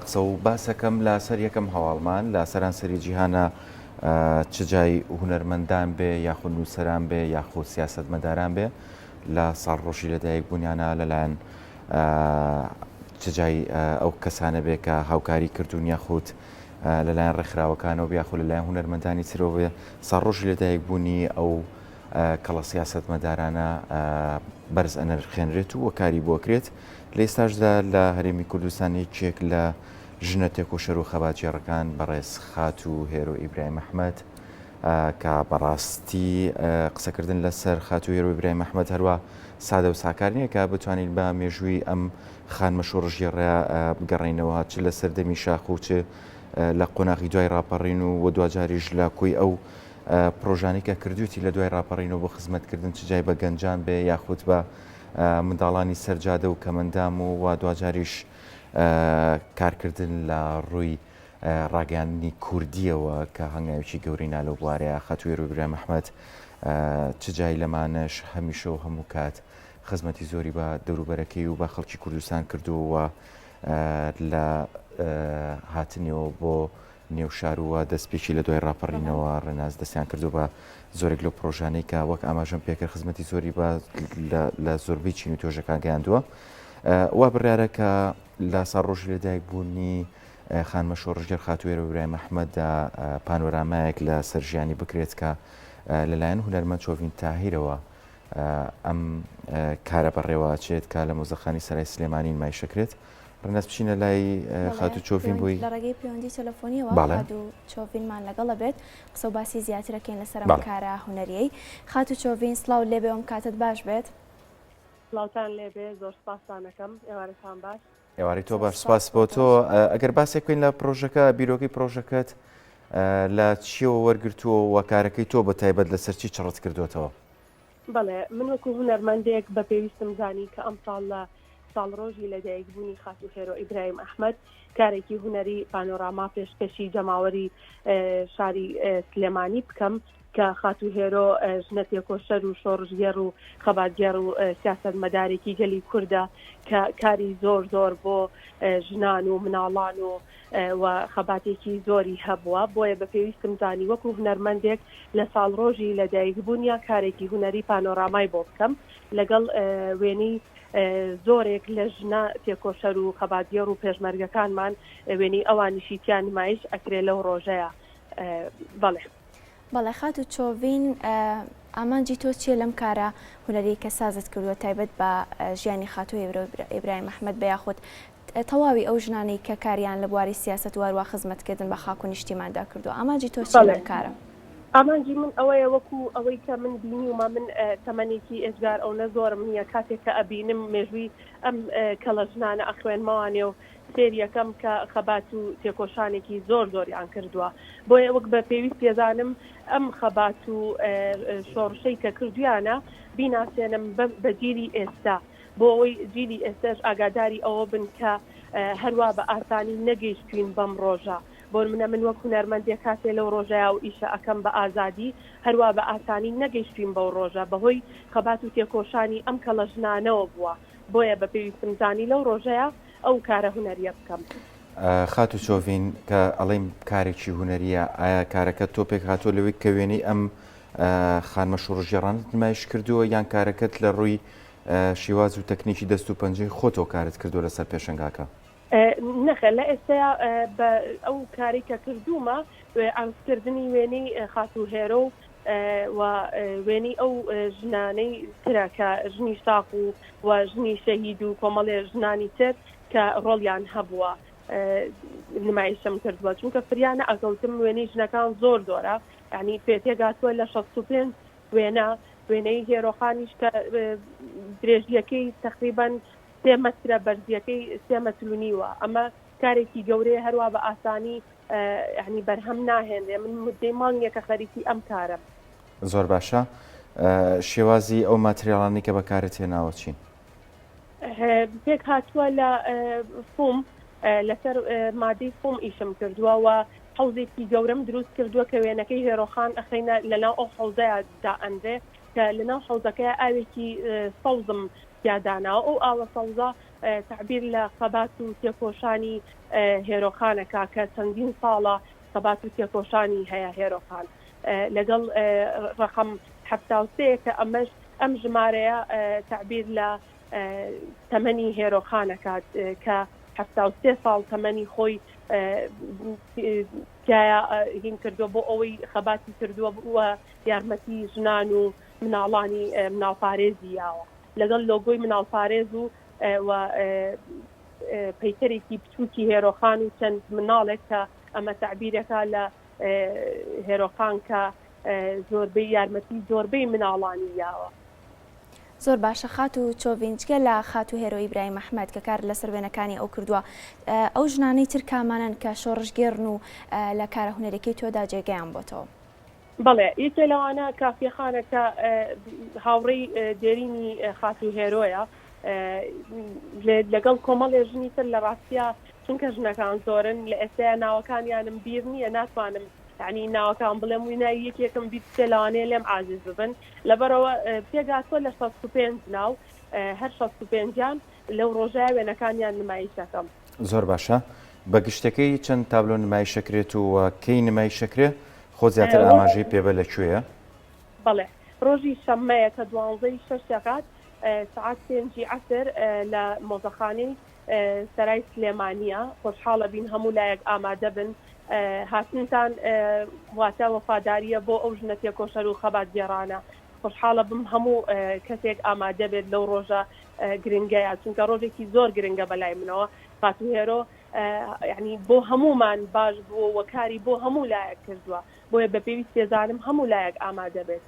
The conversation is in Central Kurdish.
قسە و باسەکەم لەسەر یەکەم هەواڵمان لە سەرانسەری جیهانە چ جای هونەرمەندان بێ یاخود نووسەران بێ یاخود سیاسەتمەداران بێ لە ساڵڕۆژی لەدایک بوونیانە لەلایەن چ جای ئەو کەسانە بێ کە هاوکاری کردوون یاخود لەلایەن ڕێکخراوەکانەوە بێ یاخود لەلایەن هونەرمەندانی ترەوە بێ ساڵڕۆژی لەدایک بوونی ئەو کەڵە سیاسەتمەدارانە بەرز ئەنرخێنرێت و کاری بۆکرێت لە ئێستاشدا لە هەرێمی کوردستان یەکێک لە ژنە تێکۆشەر و خەباتگێڕەکان بەڕێز خاتوو هێرۆ ئیبراهیم ئەحمەد کە بەڕاستی قسەکردن لەسەر خاتوو هێرۆ ئیبراهیم ئەحمەد هەروە سادە و ساکار نییە کە بتوانین بە مێژووی ئەم خانمە شۆڕشگێڕەیە بگەڕێینەوە چ لە سەردەمی شاخ و چ لە قۆناغی دوای ڕاپەڕین و و دواجاریش لە کۆی ئەو پرۆژانەی کە کردوویەتی لە دوای ڕاپەڕینەوە بۆ خزمەتکردن چ جای بە گەنجان بێ یاخود بە منداڵانی سەر جادە و کەمەندام و و دواجاریش کارکردن لە ڕووی ڕاگەیاندنی کوردییەوە کە هەنگاوێکی گەورەی نا لەو بوارەیە خاتوو هێرۆ ئیبراهیم ئەحمەد چ جای لەمانەش هەمیشە و هەموو کات خزمەتی زۆری بە دەوروبەرەکەی و بە خەڵکی کوردستان کردووە و لە هاتنیەوە بۆ نێو شار و دەستپێکی لە دوای ڕاپەڕینەوە ڕێناس دەستیان کردو بە زۆرێک لەو پرۆژانەی کە وەک ئاماژەم پێکرد خزمەتی زۆری بە لە زۆربەی چین و توێژەکان گەیاندووە وا بڕیارە کە لە ساڵڕۆژی لەدایک بوونی خانمە شۆڕشگێڕ خاتوو هێرۆ ئیبراهیم ئەحمەددا پانۆرامایەک لە سەر ژیانی بکرێت کە لەلایەن هونەرمەند چۆڤین تاهیرەوە ئەم کارە بەڕێوەچێت کە لە مۆزەخانی سەرای سلێمانی نمایشەکرێت. ڕێناس بچینە لای خاتوو چۆڤین بۆی لە ڕێگەی پەیوەندی تەلەفۆنیەوە خاتوو چۆڤینمان لەگەڵە بێت قسە و باسی زیاترەکەین لەسەر ئەم کارە هونەریەی خاتوو چۆڤین سڵاو لێبێ ئەم کاتت باش بێت. سڵاوتان لێبێ زۆر سپاستان ئەکەم ئێوارەتان باش. ئێوارەی تۆ باش سپاس بۆ تۆ ئەگەر باسێک بکەین لە پرۆژەکە بیرۆکەی پرۆژەکەت لە چیەوە وەرگرتووە و کارەکەی تۆ بە تایبەت لەسەر چی چڕت کردوێتەوە؟ بەڵێ من وەکو هونەرمەندێک بە پێویستم زانی کە ئەمساڵ لە ساڵڕۆژی لەدایکبوونی خاتوو هێرۆ ئیبراهیم ئەحمەد کارێکی هونەری پانۆراما پێشکەشی جەماوەری شاری سلێمانی بکەم کە خاتوو هێرۆ ژنە تێکۆشەر و شۆڕشگێڕ و خەباتگێڕ و سیاسەتمەدارێکی گەلی کوردە کە کاری زۆر زۆر بۆ ژنان و مناڵان و و خەباتێکی زۆری هەبووە بۆیە بە پێویستم زانی وەکو هونەرمەندێک لە ساڵڕۆژی لەدایکبوونیا کارێکی هونەری پانۆرامای بۆ بکەم لەگەڵ وێنەی زۆرێک لە ژنە تێکۆشەر و خەباتگێڕ و پێشمەرگەکانمان وێنەی ئەوانیشی تیا نمایش ئەکرێ لەو ڕۆژەیا بەڵێ. بەڵێ خاتوو چۆڤین ئامانجی تۆ چیە لەم کارە هونەریەی کە سازت کردووە تایبەت بە ژیانی خاتوو هێورە ئیبراهیم ئەحمەد بە یاخود تەواوی ئەو ژنانەی کە کاریان لە بواری سیاسەت و هەروا خزمەتکردن بە خاک و نیشتیماندا کردووە ئامانجی تۆ چیە لەم کارە؟ ئامانجی من ئەوەیە وەکو ئەوەی کە من بینیومە من تەمەنێکی ئێجگار ئەونە زۆرم نییە کاتێک کە ئەبینم مێژووی ئەم کەڵە ژنانە ئەخوێنمەوانێ و سەیری ئەکەم کە خەبات و تێکۆشانێکی زۆر زۆریان کردووە بۆیە وەک بە پێویست پێزانم ئەم خەبات و شۆڕشەی کە کردویانە بیناسێنم بە جیلی ئێستا بۆ ئەوەی جیلی ئێستاش ئاگاداری ئەوە بن کە هەروا بە ئاسانی نەگەیشتوین بەم ڕۆژە بۆنمونە من وەک هونەرمەندێک کاتێ لەو ڕۆژەیا و ئیشە ئەکەم بە ئازادی هەروا بە ئاسانی نەگەیشتوین بەو ڕۆژە بەهۆی خەبات و تێکۆشانی ئەم کەڵە ژنانەوە بووە بۆیە بە پێویستم زانی لەو ڕۆژەیا ئەو کارە هونەریە بکەم. خاتوو چۆڤین کە ئەڵێین کارێکی هونەریە ئایا کارەکەت تۆ پێکهاتووە لەوەی کە وێنەی ئەم خانمە شۆڕشگێڕانەت نمایش کردووە یان کارەکەت لە ڕووی شێواز و تەکنیکی دەست و پەنجەی خۆتەوە کارت کردووە لەسەر پێشەنگاکە؟ نەخێر لە ئێستایا بە ئەو کارەی کە کردوومە عەرزکردنی وێنەی خاتوو هێرۆ و و وێنەی ئەو ژنانەی ترە کە ژنی شاخ و و ژنی شەهید و کۆمەڵێ ژنانی تر کە ڕۆڵیان هەبووە نمایشم کردووە چونکە فریا نەئەکەوتم وێنەی ژنەکان زۆر زۆرە یعنی پێ تێگاتووە لە 65 وێنە وێنەی هێرۆخانیش کە درێژیەکەی تقریبان سێ مەترە بەرزیەکەی سێ مەتر و نیوە ئەمە کارێکی گەورەیە هەروا بە ئاسانی یانی بەرهەم ناهێنرێ من مدەی مانگێکە خەریکی ئەم کارەم. زۆر باشە شێوازی ئەو ماتریاڵانەی کە بەکارت هێناوە چین؟ پێک هاتووە لە فوم لەسەر مادەی فوم ئیشم کردووە و حەوزێکی گەورەم دروست کردووە کە وێنەکەی هێرۆخان ئەخەینە لەناو ئەو حەوزەیا دائەنرێ کە لەناو حەوزەکەیا ئاوێکی سەوزم تیا داناوە ئەو ئاوە سەوزە. تەعبیر لە خەبات و تێکۆشانی هێرۆخان ئەکا کە چەندین ساڵە خەبات و تێکۆشانی هەیە هێرۆخان لەگەڵ ڕەقەم 73 کە ئەمەش ئەم ژمارەیە تەعبیر لە تەمەنی هێرۆخان ئەکات کە 73 ساڵ تەمەنی خۆی تیایا هین کردووە بۆ ئەوەی خەباتی کردووە و یارمەتی ژنان و مناڵانی مناڵپارێزی یاوە لەگەڵ لۆگۆی مناڵپارێز و و پەیکەرێکی بچووکی هێرۆخان و چەند مناڵێک کە ئەمە تەعبیرەکە لە هێرۆخان کە زۆربەی یارمەتی زۆربەی مناڵانی یاوە. زۆر باشە خاتوو چۆڤین جگە لە خاتوو هێرۆ ئیبراهیم ئەحمەد کە کارت لەسەر وێنەکانی ئەو کردووە ئەو ژنانەی تر کامانەن کە شۆڕشگێڕن و لە کارە هونەریەکەی تۆدا جێگەیان بۆتەوە؟ بەڵێ یەکێ لەوانە کافیە خانە کە هاوڕێی دێرینی خاتوو هێرۆیە لەگەڵ کۆمەڵێ ژنی تر لە ڕاستیا چونکە ژنەکان زۆرن لە ئێستایا ناوەکانیانم بیر نییە ناتوانم یانی ناوەکان بڵێم و ناوی یەکێکم بیر بچێ لەوانەیە لێم عاجز ببن لەبەرئەوە پێکهاتووە لە 65 ناو هەر 65یان لەو ڕۆژە وێنەکانیان نمایش دەکەم. زۆر باشە بە گشتەکەی چەند تابلۆ نمایش ئەکرێت و کەی نمایش ئەکرێ خۆت زیاتر ئاماژەی پێبە لە کوێیە؟ بەڵێ ڕۆژی شەممەیە کە دوانزەی شەش دەکات سەعات پێنجی عەسر لە مۆزەخانەی سەرای سلێمانیە خۆشحاڵە بین هەموو لایەک ئامادە بن هاتنتان واتە وەفاداریە بۆ ئەو ژنە تێکۆشەر و خەباتگێڕانە خۆشحاڵە بم هەموو کەسێک ئامادە بێت لەو ڕۆژە گرنگەیە چونکە ڕۆژێکی زۆر گرنگە بەلای منەوە خاتوو هێرۆ یعنی بۆ هەموومان باش بووە و کاری بۆ هەموو لایەک کردووە بۆیە بە پێویست دەزانم هەموو لایەک ئامادە بێت.